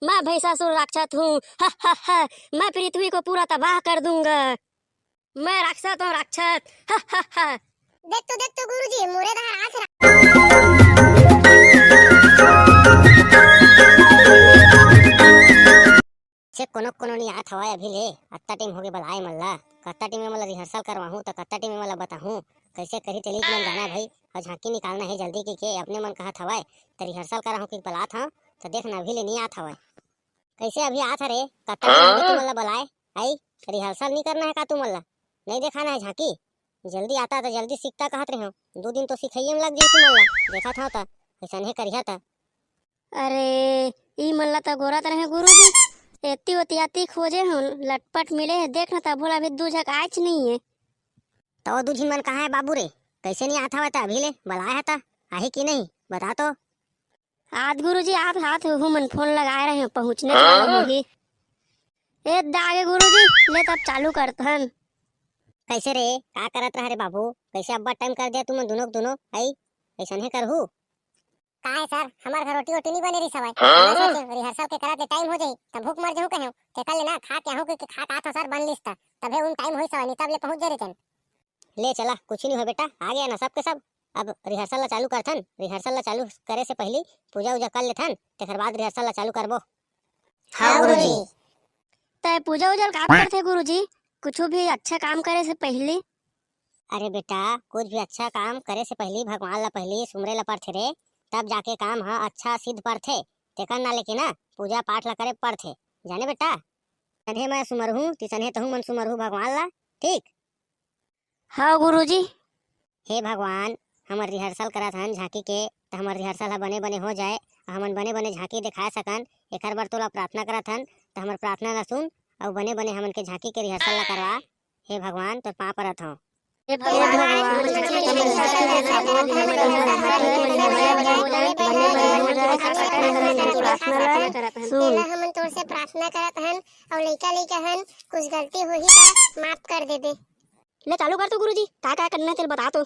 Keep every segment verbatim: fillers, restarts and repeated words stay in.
मैं भैंसासुर राक्षस हूँ, हा, हा, हा। मैं पृथ्वी को पूरा तबाह कर दूंगा। मैं राक्षस हूँ, राक्षस, हा, हा, हा। देख तो, देख तो गुरुजी, मोरे डहर आत हे। से कोनो कोनो नइ आत हवय अभी ले। अत्ता टाइम होगे बलाए मन ला। कत्ता टाइम एमन ला रिहर्सल करवाहूँ त कत्ता टाइम एमन ला बताहूँ। कइसे करही तेली के मन जाना भाई। अउ झांकी निकालना हे जल्दी के, के अपने मन कहत हवय। त रिहर्सल कराहूँ कि बलात हव, त देख ना अभी ले नइ आत हवय। कइसे अभी आत हरे? कत्ता टाइम होगे तुमन ला बलाए? आई, रिहर्सल नइ करना हे का तुमन ला? नइ देखाना हे झांकी? जल्दी आता त जल्दी सीखता कहत रहेंव। दू दिन तो सिखइये म लग जाही तुमन ला। देखत हव त, अइसनहे करिहा त। अरे, ई मन ला त गोरत रहे गुरुजी। एती ओती आती खोजे हन, लटपट मिले हे, देख न त भोला भी दू झक आएच नइ हे। त ओ दू झिन मन कहाँ हे बाबू रे? कइसे नइ आत हवय त अभी ले? बलाए ह त, आही कि नहीं? बता तो। आत गुरुजी, आत, आत, ओहू मन फोन लगाए रहे, पहुँचने वाला होही। ए दागे गुरुजी, ले तब चालू करथन। कइसे रे? का करत रहा रे बाबू? कइसे अब्बड़ टाइम कर दिया तुमन दुनों के दुनों? आई, अइसनहे करहू? का हे सर, हमर घर रोटी वोटी नइ बने रहिस हवय। हाँ? मैं सोचेंव, रिहर्सल के करत ले टाइम हो जाही, त भूख मर जाहूँ कहेंव। तेकर ले ना, खा के आहूँ कहिके खा के आत हंव सर, बन लिस त। तभे उन टाइम होइस हवय, नइ तब ले पहुँच जाय रहितेन। ले चला, कुछु नइ होय बेटा, आ गया ना सब के सब। अब रिहर्सल ला चालू करथन, रिहर्सल ला चालू करे से पहिली पूजा उजा कर लेथन, तेकर बाद रिहर्सल ला चालू करबो। हाँ, गुरुजी। तै पूजा उजा ल का करथे गुरुजी? कुछु भी अच्छा काम करे से पहिली? अरे बेटा, कुछ भी अच्छा काम करे से पहिली भगवान ला पहिली सुमरे ला परथे रे, तब जाके काम ह अच्छा सिद्ध परथे। तेकर ना लेके ना पूजा पाठ ला करे परथे, जाने बेटा। तनहे मैं सुमरहूँ, तिसनहे तहूँ मन सुमरहू भगवान ला, ठीक? हव गुरुजी। हे भगवान, हमर रिहर्सल करत हन झांकी के, त हमर रिहर्सल ह बने बने हो जाए, अउ हमन बने बने झांकी देखाए सकन, एखर बर तोला प्रार्थना करत हन, त हमर प्रार्थना ला सुन, अउ बने बने हमन के झांकी के रिहर्सल ला करवा। हे भगवान, तोर पाँव परत हंव। हे भगवान, हमन तोर से प्रार्थना करत हन, अउ लइका लइका हन, कुछ गलती होही त माफ कर देबे। ले चालू कर तो गुरुजी, का का करना हे तेला बता तो।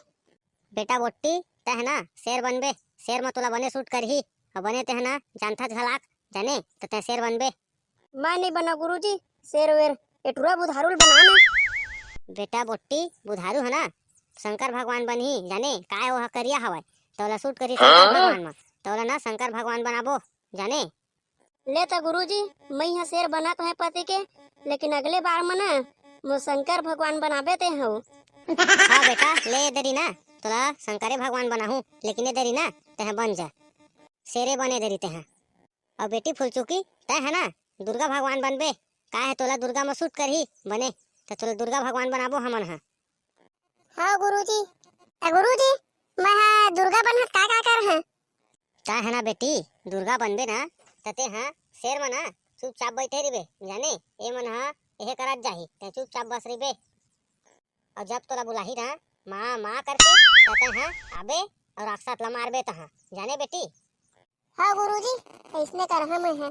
बेटा बोट्टी, तैं ह ना शेर बनबे, शेर म तोला बने सूट करही। अउ बने तैं ह ना जानथस घलाक, जाने त तैं शेर बनबे। मैं नइ बनांव गुरुजी, शेर वेर, ए टुरा बुधारू ल बना ना। बेटा बोट्टी, बुधारू ह ना शंकर भगवान बनही, जाने काय ओह करिया हवय, तोला सूट करही शंकर भगवान म, तोला ना शंकर भगवान बनाबो, जाने। ले त गुरुजी, मइहा शेर बनत हे पति के, लेकिन अगले बार म ना मोर शंकर भगवान बनाबे तें हव। हाँ बेटा, ले ए दरी ना, तोला शंकरे भगवान बनाहूँ, लेकिन ए दरी ना, तेंह बन जा, शेरे बने दरी तेंह। अउ बेटी फुलचुकी, तैं ह ना दुर्गा भगवान बनबे, का हे तोला दुर्गा म सूट करही बने, त तोला दुर्गा भगवान बनाबो हमन ह। हाँ गुरुजी। त गुरुजी, मैं ह दुर्गा बनहूँ त का का करहूँ? तैं ह ना बेटी, दुर्गा बनबे ना, त तें ह शेर मन ह चुपचाप बइठे रहिबे, जाने, ए मन ह एहे करत जाही, तैं चुपचाप बस रहिबे। अउ जब तोला बुलाही ना, माँ, माँ करके, त तैं ह आबे अउ राक्षस ला मारबे तहाँ, जाने बेटी। हाँ गुरुजी, अइसने करहूँ मैं ह।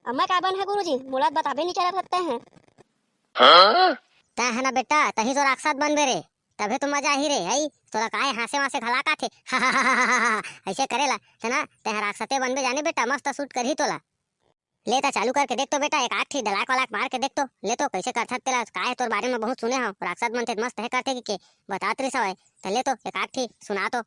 अब मैं का बनहूँ गुरुजी, मोला त बताबे नइ करत हस तैं ह। तैं ह ना बेटा, तहीं तो राक्षस बनबे रे, तभे तो मजा आही रे। अई तोला काय हाँसे वाँसे घलाक आथे। अइसे करे ला, है ना, तैं ह राक्षसे बनबे जाने बेटा, मस्त सूट करही तोला। ले त चालू करके देख तो बेटा, एक आध ठी डलाक वलाक मार के देख तो, ले तो कइसे करथस तेला, काय तोर बारे म बहुत सुने हंव, राक्षस बनथे त मस्त हे करथे कहिके बतात रिहिस हवय, त ले तो एक आध ठी सुना तो।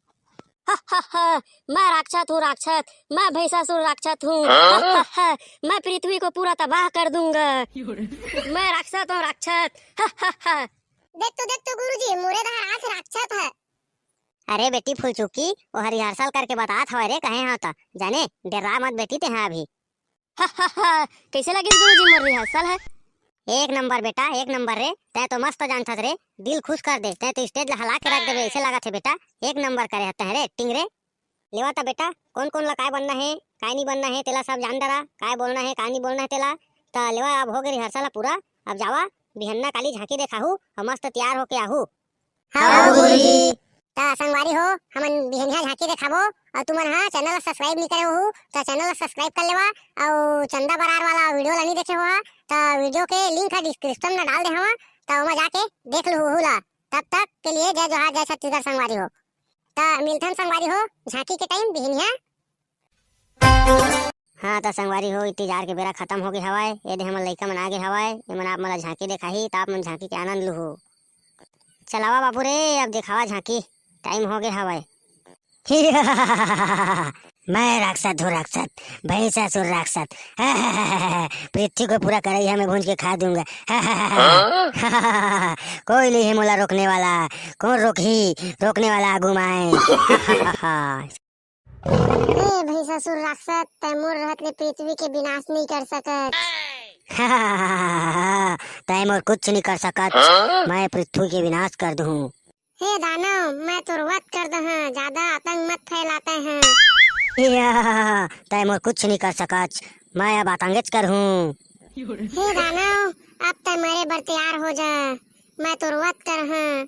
हा, हा, हा, मैं राक्षस हूँ, राक्षस, मैं भैंसासुर राक्षस हूँ। हा, हा, हा, मैं पृथ्वी को पूरा तबाह कर दूंगा। मैं राक्षस हूँ, राक्षस। हा, हा, हा। देख तो, देख तो गुरुजी, मोरे डहर आज राक्षस हे। अरे बेटी फुलचुकी, ओह रिहर्सल करके बतात हवय रे, कहे हंव त, जाने, डर्रा मत बेटी तेंहा अभी। हा, हा, हा, कइसे लगिस गुरुजी मोर रिहर्सल ह? एक नंबर बेटा, एक नंबर रे। तैं तो मस्त जानथस रे, दिल खुश कर दे। तैं तो स्टेज ला हला के रख देबे, अइसे लागत हे बेटा। एक नंबर करे हस तैं रे, एक्टिंग रे। लेवा त बेटा, कोन कोन ला काय बनना हे, काय नइ बनना हे, तेला सब जान डरा। काय बोलना हे, काय नइ बोलना हे तेला। त लेवा, अब होगे रिहर्सल ह पूरा, अब जावा, बिहन्ना काली झांकी देखाहू अउ मस्त तियार होके आहू। हाँ गुरुजी। त संगवारी हो, हमन बिहनिया झांकी देखाबो, अउ तुमन ह चैनल ला सब्सक्राइब नइ करे होहू, त चैनल ला सब्सक्राइब कर लेवा, अउ चंदा बरार वाला वीडियो ला नइ देखे होहा, त वीडियो के लिंक ह डिस्क्रिप्शन में डाल दे हवा, त ओमा जाके देख लू ओहू ला। तब तक के लिए जय जोहार, जय छत्तीसगढ़ संगवारी हो। त मिलथन संगवारी हो, झांकी के टाइम बिहनिया। हाँ, त संगवारी हो, इतनी जार के बेरा खतम हो गे हवय। ये दे हमर लइका मन आ गे हवय, ये मन आप मन ला झांकी देखाही, त आप मन झांकी के आनंद लुहू। चलावा बाबू रे, अब देखावा झांकी, टाइम हो गे हवय। मैं राक्षस हूँ, राक्षस, भैंसासुर राक्षस। पृथ्वी को पूरा करैया में भूंज के खा दूंगा। कोई नहीं है मोला रोकने वाला। कौन रोकही? रोकने वाला आगू माए। ए भैंसासुर राक्षस, तै मोर रहत ले पृथ्वी के विनाश नहीं कर सकत। तै मोर कुछ नहीं कर सकत। मैं पृथ्वी के विनाश कर दूं। हे दानव, मैं तोर वध कर दहूं, ज्यादा आतंक मत फैलाते हैं। या, तै मोर कुछ नहीं कर सकत, मैं अब आतंकेच कर हूँ। हे दानव, अब तै मरे बर तैयार हो जा, मैं तोर वध कर हूँ।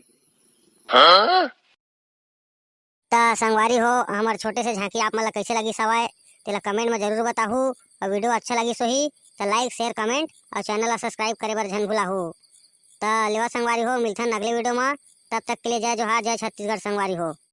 त संगवारी हो, हमर छोटे से झांकी आप मन ला कइसे लगिस हवय, तेला comment म जरूर बताहू। अउ video अच्छा लगिस होही त like, share, comment अउ channel ला subscribe करे बर झन भुलाहू। त लेवा संगवारी हो, मिलथन अगले video म। तब तक के लिए जय जोहार, जय छत्तीसगढ़ संगवारी हो।